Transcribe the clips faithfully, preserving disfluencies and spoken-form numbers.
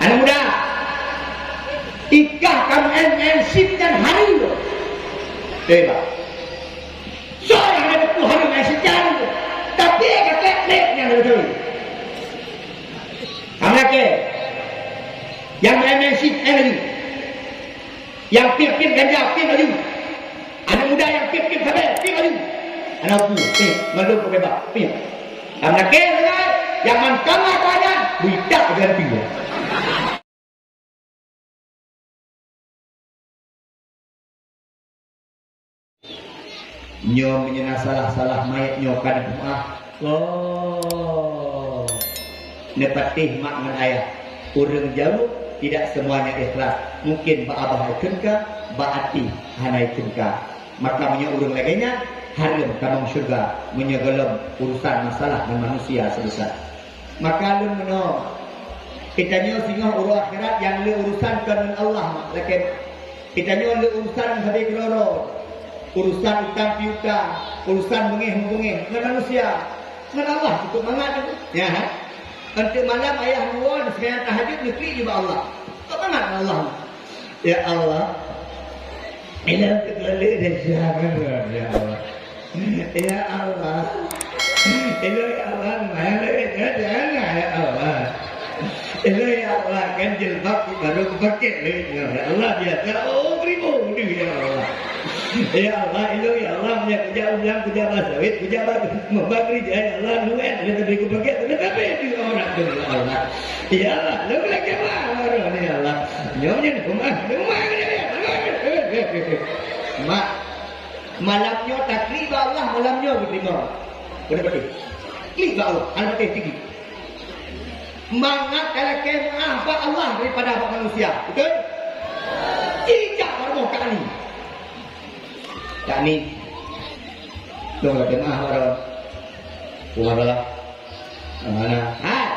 Aneuk muda, ikah ka meu'en-meu'en sip nyan hari nyoe. Teuba. Soe nyang hana teupeu hari nyan sip nyan? Tapi ka trek-trek nyan beutôi. Kamoe lakée. Nyang meu'en-meu'en sip, 'en laju. Nyang piep-piep ganja, piep laju. Aneuk muda nyang piep-piep sabe, piep laju. Aneuk bu, piep, mandum peureubah, piep. Kamoe lakée sagai, nyang mantong mata nyan, beuitak ganti. Nyoe meunyoe na salah-salah manyét nyoe ka neupeumaáh. Oh. Neupatéh mak ngon ayah. Ureuëng jauh tidak semuanya ikhlas. Mungkin bak abah ikheun ka, bak até hana ikheun ka. Maka meunyoe ureuëng lagée nyan, hareuem tamong syeuruga meunyoe gohlom urusan masalah ngon manusia seubeusa. Maka lôn meunoe, geutanyoe singoh uroe akhirat nyang le urusan kon ngon Allah, lakée. Geutanyoe le urusan sabe keudroe-droe, urusan utang piutang, urusan beungéh-beungéh ngon manusia, ngon Allah cukup mangat. Ya, ha? Enteuk malam ayah neuwoe, neuseumbahyang tahajud, neuklik nibak Allah. Cukup mangat ngon Allah. Ya Allah, ilôn teukeulok lé desya ngon lôn, ya Allah. Ya Allah. Ilôn ya Allah, meunan lé desya ngon, ya Allah. Ilôn ya Allah, kan jilbab baru kupakai lé, ya Allah, biasa, oh, ribu deh, ya Allah. Ya Allah, ilôn ya Allah, meunyo kujak u blang, kujak ba sawét, kujak ba, ba gereja, ya Allah, duit, tapi kupakai, tapi, tapi, itu orang tu, ya Allah. Ya Allah, lôn lagée meu'ah baroe ni, ya Allah. Nyoe nyan rumah, rumah ni, rumah ni. Mak, malam nyoe taklik bak Allah, malam nyoe geuteurimong. Beuna beutôi. Klik bak Allah, hana patéh tinggi. Mangat ka lakée meu'ah bak Allah daripada bak manusia. Beutôi? Cicak bak rumoh Kak Ani. Kak Ani. Dong lakée meu'ah bak droe. Wah, dah. Mana? Hai.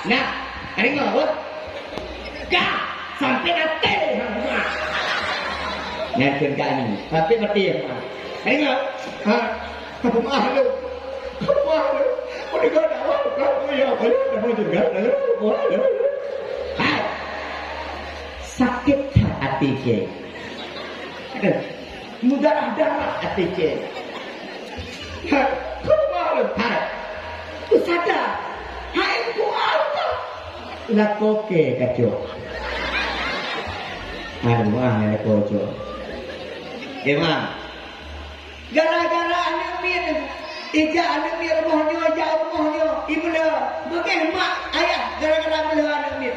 Nah, deungoe, wah. Ka, sampai até hang meu'ah. Nyan kheun Kak Ani. Sampai mati hang meu'ah. Deungoe. Ha. Aku meu'ah lôn. Aku meu'ah lôn. Aku deungoe dakwah, aku ya, aku ya, aku juga, aku meu'ah lôn. Hai. Sakét that até kée. Aduh. Mudarah-darah até kée. Ha, keubah lôn that. Peusada. Hai, kuah lôn. Lakoe kée kacok. Aduh, ah, lakoe cok. Memang. Gara-gara aneuk miet, ijak aneuk miet rumoh nyoe, ijak rumoh nyoe, imeuleuh. Beungéh mak, ayah, gara-gara meuleuh aneuk miet.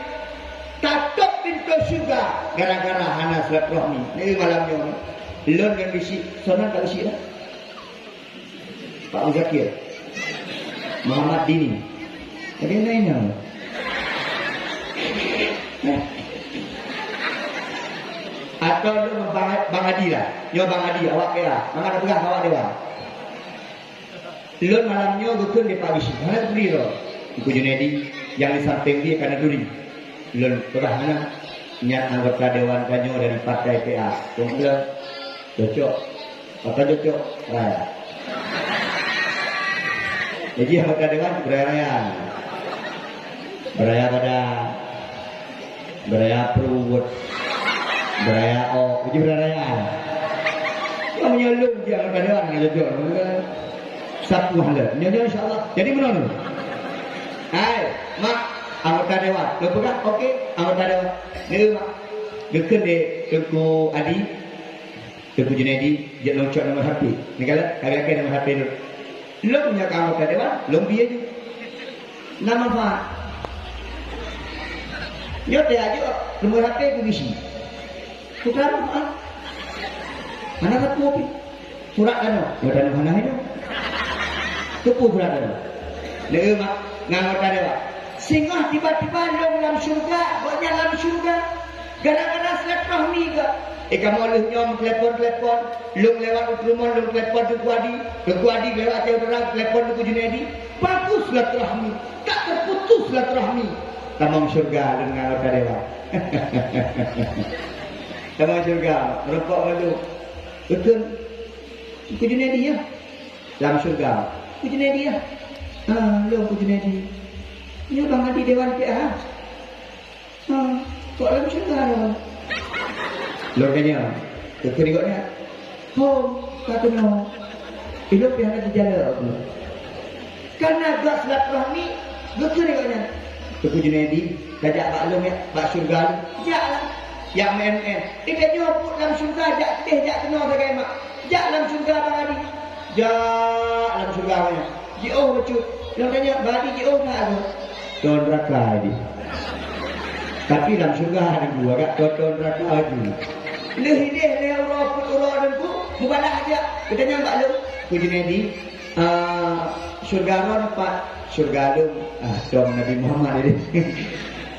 Tatôp pintoe syeuruga gara-gara hana silaturahmi. Nyoe malam nyoe, lôn ngon Bisi, sonan ka Bisi dah. Pak Muzakir. Muhammad Dini. Jadi, lain nama. Atau lu Bang, Bang Adi lah. Nyoe Bang Adi, awak kira. Maka dah peugah awak dewan. Lôn malam nyoe geukheun di Pak Bisi. Hana geubri lôn. Teungku Junaidi, nyang di sampéng dia ka neuduri. Lôn peugah hana. Nyan anggota dewan tanyoe dari partai P A. Tunggu. Cocok. Maka cocok raya. Jadi, anggota dewan beraya-raya. Beraya badan, beraya perut, beraya ôk, jadi beraya-raya. Kamu nyolong je anggota dewan, nggak cocok. Satu hal. Nyonya, insya Allah. Jadi, menurut. Hai, mak, anggota dewan. Lo pegang, oke, anggota dewan. Ni, mak. Geukheun deh, Teungku Adi. Teungku Junaidi, jeuet lôn cok nomor H P. Ni kalau, kagak ada nomor H P lôn. Lôn punya kawan tadi, Bang, lôn bi aju. Nama Fahad? Nyoe teuh aju nomor H P ku bisi. Ku taruh, ah. Mana sapu api? Surat kanoe. Nyoe tanyoe hana hidup. Teupeu surat kanoe. Lé mak, ngan anggota dewan. Singoh tiba-tiba lôn lam syeuruga, gobnyan lam syeuruga. Gara-gara silaturahmi ka. Eh, kamoe lheueh nyoe meutelepon-telepon, lôn lewat u Trumon, lôn telepon Teungku Adi, Teungku Adi lewat ateueh udara, telepon Teungku Junaidi. Bagus silaturahmi. Tak terputus silaturahmi. Tamong syeuruga lôn ngon anggota dewan. Tamong syeuruga, meureumpok malu. Beutôi. Teungku Junaidi, ya? Lam syeuruga. Teungku Junaidi, ya? Ah, lôn Teungku Junaidi. Nyoe Bang Adi dewan P A. Ha, Kok lam syeuruga lôn? Lôn tanyong, keu gobnyan, "Hom, ka keunoe." Ilôn pih hana jijalok. Kareuna gak silaturahmi, geukheun gobnyan, "Teungku Junaidi, tajak bak lôn ya, bak syeuruga lôn." "Jak lah." Jak meu'en-meu'en. Ita nyoe buet lam syeuruga, jak keudeh, jak keunoe sagai mak. Jak lam syeuruga, Bang Adi. Jak lam syeuruga awaknyan. Jiôh bacut. Lôn tanyong, "Bang Adi, jiôh that?" "Tô neuraka, Adi." Tapi lam syeuruga Teungku, agak tô, tô neuraka laju. Lheueh ideh lhèe uroe peuet uroe Teungku, mubalah jak. Geutanyong bak lôn, "Teungku Junaidi, ah, syeuruga droen pat?" "Syeuruga lôn, ah, tô Nabi Muhammad, Adi."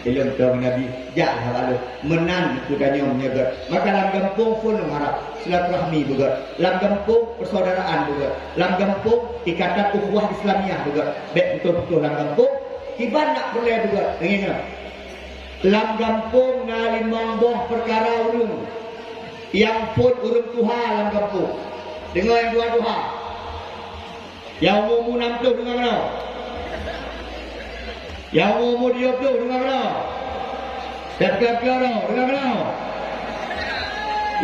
Ilôn tô Nabi, jak haba lôn. Meunan kutanyong meunyoe gèt. Maka lam gampông phôn lôn harap silaturahmi beugèt. Lam gampông persaudaraan beugèt. Lam gampông ikatan ukhuwah Islamiah beugèt. Bèk putôh-putôh lam gampông. Kiban nak peureulèe beugèt. Ingat, lam gampông na limong boh peukara ureueng nyang phôn ureueng tuha lam gampông. Deungö nyang tuha-tuha. Nyang umu-umu nam ploh deungon keunoe. Nyang umu-umu tujoh ploh deungon keunoe. Dan keu-keu deungon keunoe.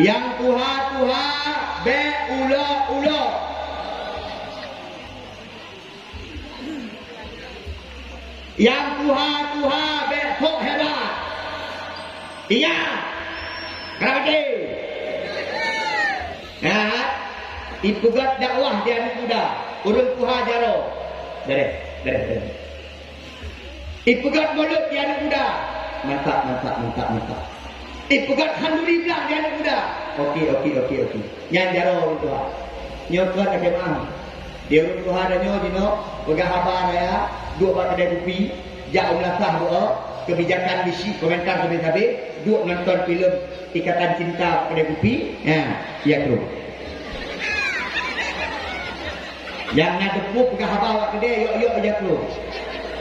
Nyang tuha-tuha bèk ulok-ulok. Nyang tuha-tuha bèk sok hebat. Iya. Keuneuk até. Nah, ipeugöt dakwah di aneuk muda. Ureueng tuha jaroe. Beres, beres, beres, beres. Ipeugöt mulod di aneuk muda. Mantap, mantap, mantap, mantap. Ipeugöt khanduri blang di aneuk muda. Oke, oke, oke, oke. Nyan jaroe ureueng tuha. Nyoe kon lakèe meu'ah. Di ureueng tuha tanyoe jinoe peugah haba raya, duek bak keudè kupi, jak u meulasah beuo, keubijakan bisi, komentar sabe-sabe, duek nonton filem Ikatan Cinta bak keudè kupi. Nah, iya tu. Nyang na teupeu peugah haba bak keudè, yok-yok ija tu.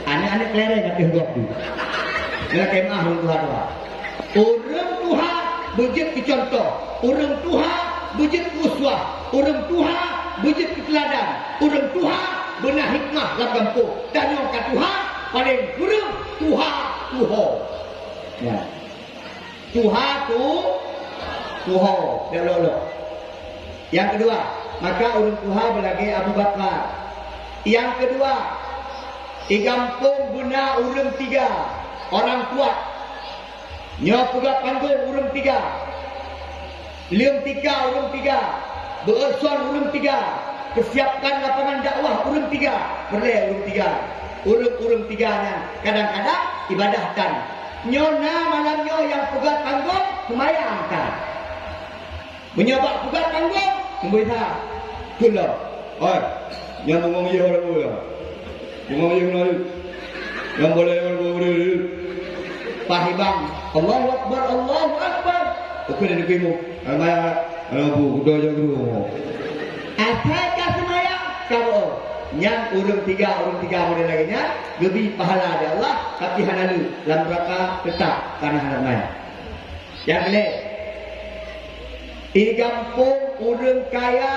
Aneuk-aneuk kelereng ateueh gob tu. Nyoe lakèe meu'ah ureueng tuha-tuha. Ureueng tuha beujeuet keu cuntoh, ureueng tuha beujeuet keu uswah, ureueng tuha beujeuet keu teuladan, ureueng tuha beuna hikmah lam gampông. Tanyoe ka tuha, paleng kureueng tuha tuho. Ya. Tuha tu, tuho, dak lok-lok. Nyang keudua, maka ureueng tuha beulagèe Abu Bakar. Nyang keudua, di gampông beuna ureueng tiga, orang kuat. Nyoe peugöt panggong ureueng tiga. Leueng tika ureueng tiga. Beuet son ureueng tiga. Peusiapkan lapangan dakwah ureueng tiga. Peureulèe ureueng tiga. Ureueng-ureueng tiga nyan kadang-kadang ibadah tan. Nyoe na malam nyoe nyang peugöt panggong seumayang tan. Meunyoe bak peugöt panggong, seumayang. Keu lom. Oi, nyang bungong yeh orang mulia. Bungong yeh orang mulia. Nyang boleh orang mulia. Pah ibang. Allahu Akbar, Allahu Akbar. Oke, dah diterima. Ramai anak bu, kuda jago. Asai ka seumayang, ka boh. Nyang ureueng tiga, ureueng tiga model lagèe nyan, geubri pahala di Allah, tapi hana le lam neuraka teutap, karena hana seumayang. Nyang keulhèe, di gampông ureueng kaya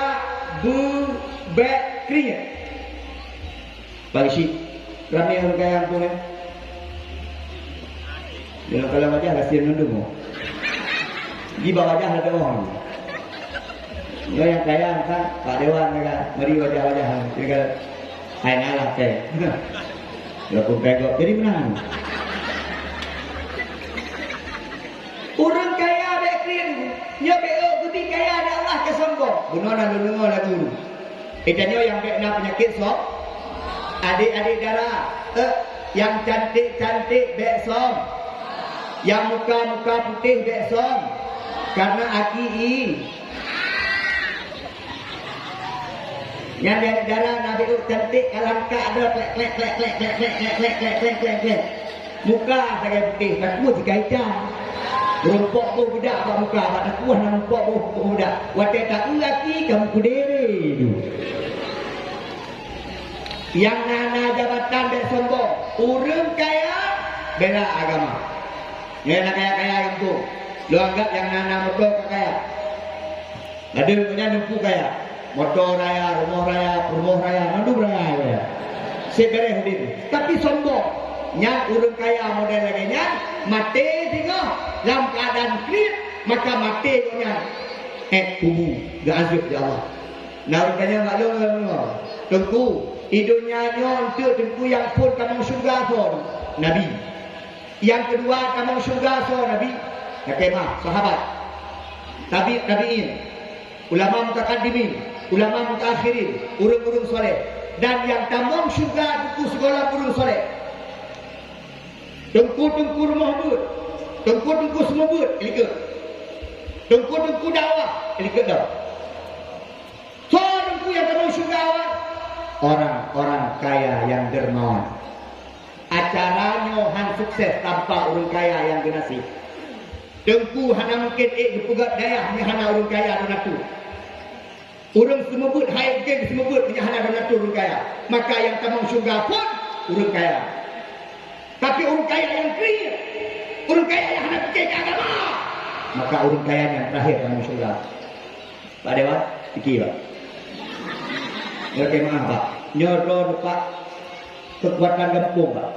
beubèk kringèt. Bang Isyik, ramè ureueng kaya gampông, eh? Dalam kalau wajah, kasihan mandum, oh. Di bawah wajah ada orang. Nyoe nyang kaya, kan? Pak Dewan, kan? Mari wajah-wajah, kan? Hai, ngalah, teh. Walaupun pegok, jadi menang. Ureueng kaya bèk kring, nyoe bèk ôk geubi kaya di Allah keu sombong. Bunoe na lôn deungö lagu. Geutanyoe nyang bèk na peunyakét som-, adék-adék dara, eh, nyang cantik-cantik bèk som-, nyang muka-muka putéh bèk som-, karena aki i. Nyan dari dara Nabi Lut cantik, ka langkah droe klek, klek, klek. Muka sagai putéh, takue sikai cang. Rumpok boh beudak bak muka, bak takue na rumpok boh, boh beudak. Watèe takue aki, kamu kudere tu. Nyang na, na jabatan bèk sombong. Ureueng kaya bela agama. Nyan na kaya-kaya gampông. Lôn anggap nyang na, na moto ka kaya. Ladôm nyan neumpu kaya. Moto raya, rumoh raya, peurumoh raya, mandum raya, raya. Sép bèrèh udép. Tapi sombong. Nyan ureuëng kaya model lagée nyan, maté singoh lam keuadaan kriet, maka maté gobnyan. Eh, kubu, geuazeueb lé Allah. Nah, ureuëng kaya nggak lôn, lôn, lôn. Teungku, di donya nyoe eunteuk teungku nyang phon tamong syeuruga soe? Nabi. Nyang keudua tamong syeuruga soe? Nabi. Lakée meuah, sahabat. Tabi-, tabi'in. Ulama mutakadimin, ulama mutaakhirin, ureuëng-ureuëng saleh, dan nyang tamong syeuruga teungku sigohlom ureuëng saleh. Teungku-teungku rumoh beuet, teungku-teungku seumeubeuet, likot. Teungku-teungku dakwah, likot dah. Soe teungku nyang tamong syeuruga awai? Orang-orang kaya yang dermawan. Acara nyoe han sukses tanpa ureuëng kaya nyang geunasib. Teungku hana mungken ék geupeugét dayah meunyo hana ureuëng kaya donatur. Ureuëng seumeubeuet han ék geupeugét seumeubeuet meunyo hana donatur ureuëng kaya. Maka nyang tamong syeuruga phon ureuëng kaya. Tapi ureuëng kaya nyang kriet, ureuëng kaya nyang hana pike keu agama, maka ureuëng kaya nyan terakhir tamong syeuruga. Pak Dewan, pike, Pak. Lakée meuah, Pak. Nyoe droe, Pak, keukuatan gampông, Pak.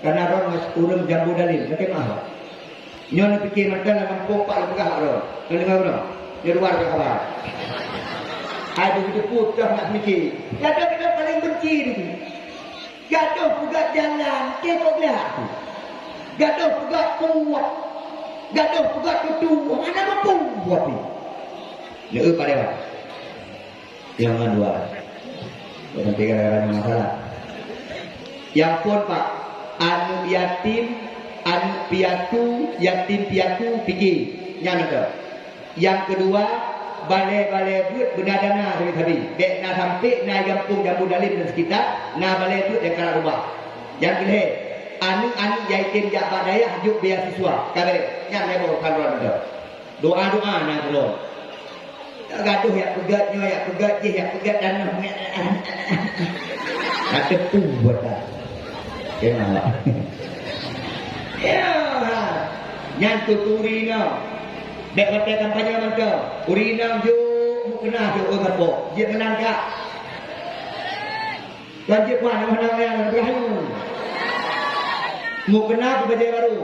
Karena droe ureuëng Jambu Dalim. Lakée meuah, Pak. Nyoe neupike mantong lam gampông, Pak, lôn peugah bak droe. Nyoe deungoe droe. Nyoe luwa lôn peugah haba. Hai, begitu putôh nak pike. Gadoh, gadoh paléng benci di sini. Gadoh peugah jalan, keu kok gleh aku. Gadoh peugah puwat. Gadoh peugah tutu, hana mampu buat ni. Leueh pada. Nyang dua. Bukan tiga gara-gara masalah. Nyang phon, Pak, aneuk yatim, aneuk piatu, yatim piatu, pike. Nyan beutôi. Nyang keudua, balée-balée beuet beuna dana sabe-sabe. Bék na sampé na di gampông Jambu Dalim dan sekitar, na balée beuet nyang ka rubah. Nyang keulhée, aneuk-aneuk yatim jak bak dayah jok beasiswa. Ka bék, nyan lé boh urusan droe. Doa-doa na keudroe. Gadoh jak peugét nyoe, jak peugét jéh, jak peugét dana. Ka teupeu buet dah. Kena lah. Ya. Nyan keu ureueng inong. Bék watée kampanye mantong. Ureueng inong jok mukena jok ureueng gampông. Jeuet meunan kah? Kon jeuet kuat, nama nama yang berakhir. Mukena atau bajée baru?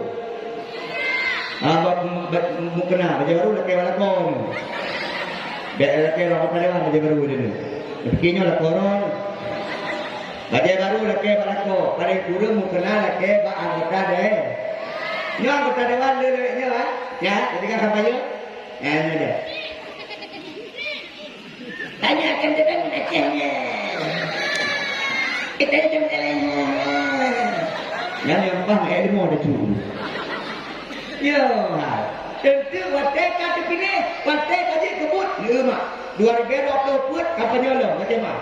Ah, buat, buat mukena, bajée baru lakée bak lakoe. Bék lakée bak lakoe, bajée baru je ni. Tapi nyoe lakoe ron. Bajée baru lakée bak lakoe, paling kureueng mukena lakée bak anggota deh. Nyoe anggota dewan le, le, nyoe, ah. Ya, ketika kampanye. Ya, ini dia. Tanyakan tentang Aceh ni. Kita itu masalahnya. Nyan nyang paih ilmu ada tu. Ya, tentu watée ka terpilih, watée ka jeuet keu buet, neu mak. Dua ribu dua puluh peuet ka panyolong, macam mana?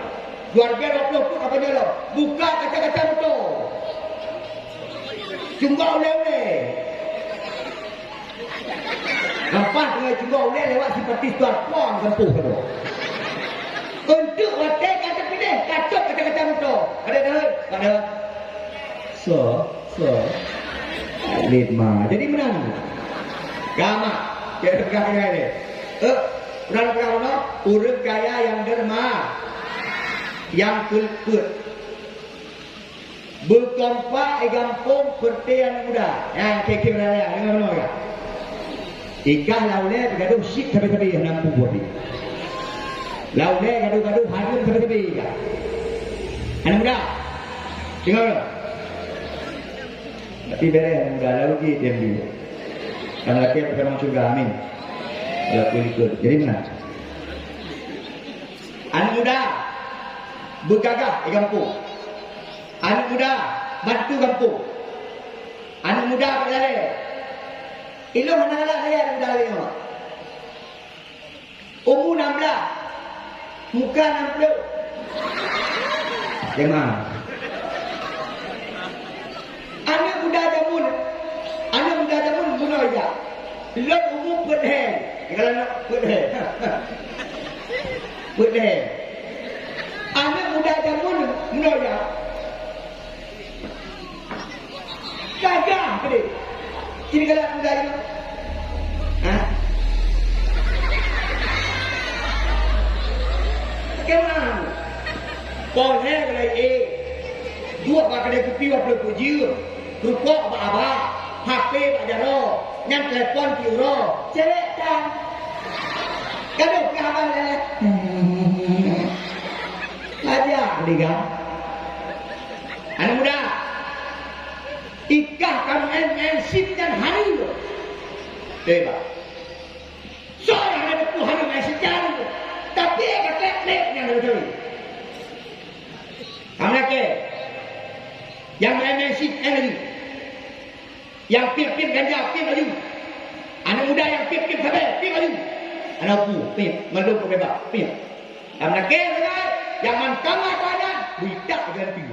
Dua ribu dua puluh peuet ka panyolong. Buka kaca-kaca motor. Cunggok ulée-ulée. Leupah deungon cunggok ulée lewat simpati Tuan Puang gampông keudroe. Untuk watée ka teupiléh, ka cok kaca-kaca motor. Ada dah, Pak Dewan? So, so. Lima. Jadi menang. Gamak. Dia pegang dengan dia. Eh, ureueng kaya, ureueng kaya nyang derma. Nyang keupeuet. Beukompak i gampông peureuté aneuk muda. Nyan, kira-kira raya, deungoe bunoe ka. Ikah lam ulée beugadoh syik sabe-sabe hana mampu buet jih. Lam ulée gadoh-gadoh hareuem sabe-sabe ka. Aneuk muda, deungoe bunoe. Tapi bereh aneuk muda, lalu di T M B. Kamoe lakée beusama syeuruga, amin. Laku likot. Jadi meunan. Aneuk muda, beugagah di gampông. Aneuk muda, bantu gampông. Aneuk muda bak lalée. Ilôn hana galak lagée aneuk muda lagée nyoe. Umu nam blaih, muka nam ploh. Jemaah. Aneuk muda jameun, aneuk muda jameun bunoe jak. Lôn umu peuet lhée. Kalau nak peuet lhée. Peuet lhée. Aneuk muda jameun bunoe jak. Gagah keudeh. Sini galak muda nyoe. Ha? Keunan. Poh lhée galai ék. Duek bak keudè kupi dua ploh peuet jeuem. Rukok bak abah, H P bak jaroe, nyan telepon pih uroe, cewek tan. Gadoh keu abah lé. Aja diga. Aneuk muda, ikah kamoe main-main sim nyan hari. Coba. Soe nyang hana teupeu hana main sim nyan. Tapi ka klik-klik nyan beutôi. Kamoe lakée. Nyang main-main sim, eh, laju. Nyang piep-piep ganja, piep laju. Aneuk muda nyang piep-piep sabe, piep laju. Aneuk bu, piep. Mandum peuet bak, piep. Kamoe lakée sagai, nyang mantong ada, buidak ganti.